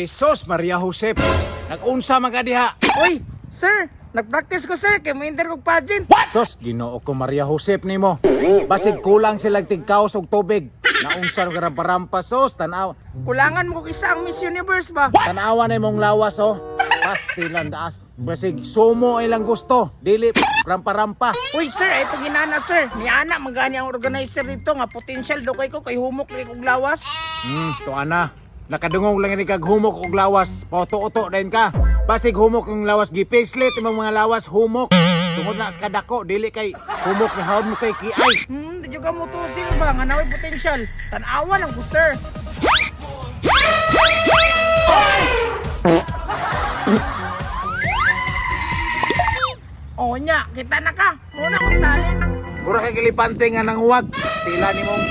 Jesus Maria Josep. Nag-unsa man ka diha? Uy, sir, nagpractice ko sir kay mo-enter kog pageant. Sos, Ginoo ko Maria Josep nimo. Basig kulang silang tigkaos og tubig. Naunsa ka rampa-rampa sos, tanaw. Kulangan mo kog isa ang Miss Universe ba? Tanawa na imong lawas oh. Pastilan daas. Basig sumo ilang gusto. Dili rampa-rampa. Uy sir, ay itong ginana sir. Ni ana magani ang organizer dito nga potential do kay ko kay humok kay kog lawas. To ana. Nakadungog lang ini kag humok og lawas. Pauto-uto dayon ka. Basig humok ang lawas gipislit imong mga lawas humok. Tungod na sa kadako dili kay humok ni hawd mo kay kiay. Di jud ka mo tusil ba nga naway potential. Tan-awa lang ko sir. Oh nya, kita na ka. Muna kong talent. Mura kay gilipante nga nanguwag. Pastila nimong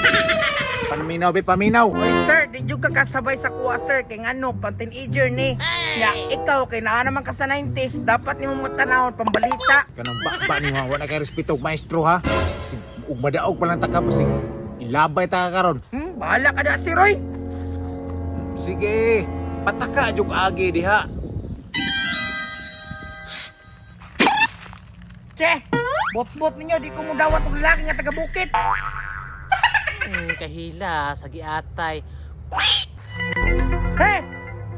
paminaw be paminaw. Oy sir, di jud ka kasabay sa kuha sir kay ngano pang teenager ni. Nya, ikaw kay naa naman ka sa 90s, dapat nimo matanawon pambalita. Kanang bakba ni wa na kay respeto og maestro ha. Sig ug madaog pa lang ta ka basig ilabay ta ka karon. Bahala ka da sir oy. Sige, pataka jug agi diha. Che, bot-bot ninyo di ko mudawat og lalaki nga taga bukid. Kahila, sa giatay. He!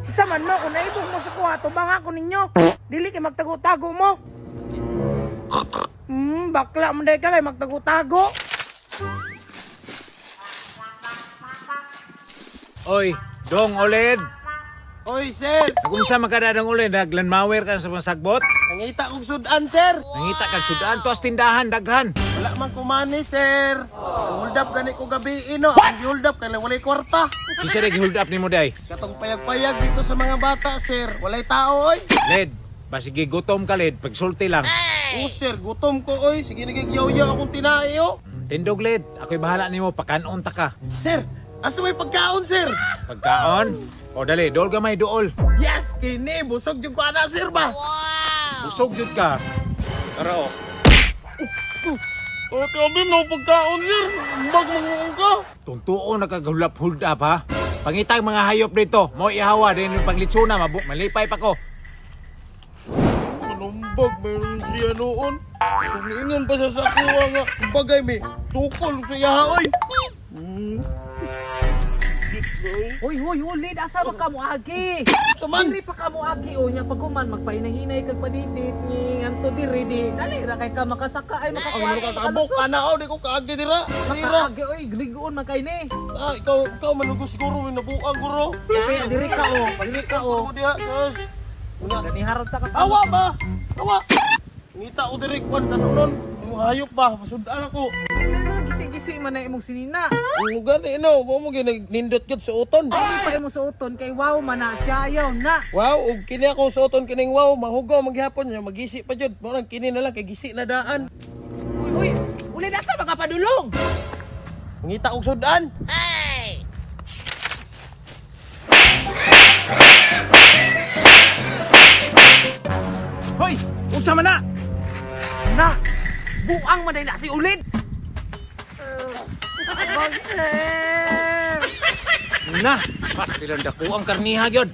Isa man mo kung naibog mo sa kuha, tubang ako ninyo. Dili kay magtago-tago mo. Bakla mo dahil ka kay magtago-tago. Oy, dong oled. Oy, sir! Nagunsa man ka na dong oled, naglanmawer ka sa mga sagbot? Nangita kong sudan, sir! Nangita kag sudan to tindahan daghan. Wala man kumani, sir! Hold up gani ko gabi no. Ang hold up kay walay kwarta. Kinsa day hold up nimo day? Katong payag-payag dito sa mga bata, sir. Walay tao, oy. Led, basig gutom ka led, pagsulti lang. Oh, sir, gutom ko, oy. Sige nagigyaw-yaw akong tinae, oh. Tindog led, ako'y bahala nimo pakanon ta ka. Sir, asa may pagkaon, sir? Pagkaon? O dali, dool gamay dool. Yes, kini busog jud ko ana, sir ba? Busog jud ka. Tara oh. Oh, grabe no pagkaon, sir. Bag mo ka. Tuntuon na kag hulap hold up ha. Pangitag mga hayop dito, mo ihawa din yung panglitsuna, mabu malipay pa ko. Manumbag, meron siya noon. Tumingon pa siya sa kuha nga. Bagay, may tukol sa iya, oy. Uy, huy, ulid, asa ba ka mo agi? Saman? Diri pa ka mo agi o nya paguman magpahinay-hinay kag padidit ni anto diri di. Dali ra kay ka makasaka ay Ang makakuha ano ka kabok, ana, oh, di ko kaagi dira. Dira. Makaagi oy, gligoon man kay ni. Ah, ikaw manugo siguro may nabuang guro. Okay, diri ka o, diri ka o. Ako diha, sus. Una. Ganiharon ta ka. Awa ba? Awa. Ngita ko diri kwan kanunon. Yung hayop ba, masudan ako. Ano gisi-gisi man na imong sinina. Ang gani no, mo mo nindot gyud sa uton. Dili pa imong suoton kay wow man na siya ayaw na. Wow, ug kini ako sa uton kining wow, mahugaw maghapon niya, magisi pa jud. Mo lang kini na lang kay gisi na daan. Uy, uy, ulid asa ba ka padulong? Ngita og sudan. Hoy, unsa man na? Na, buang man na si ulid. Na, pastilan dako ang karniha gyud.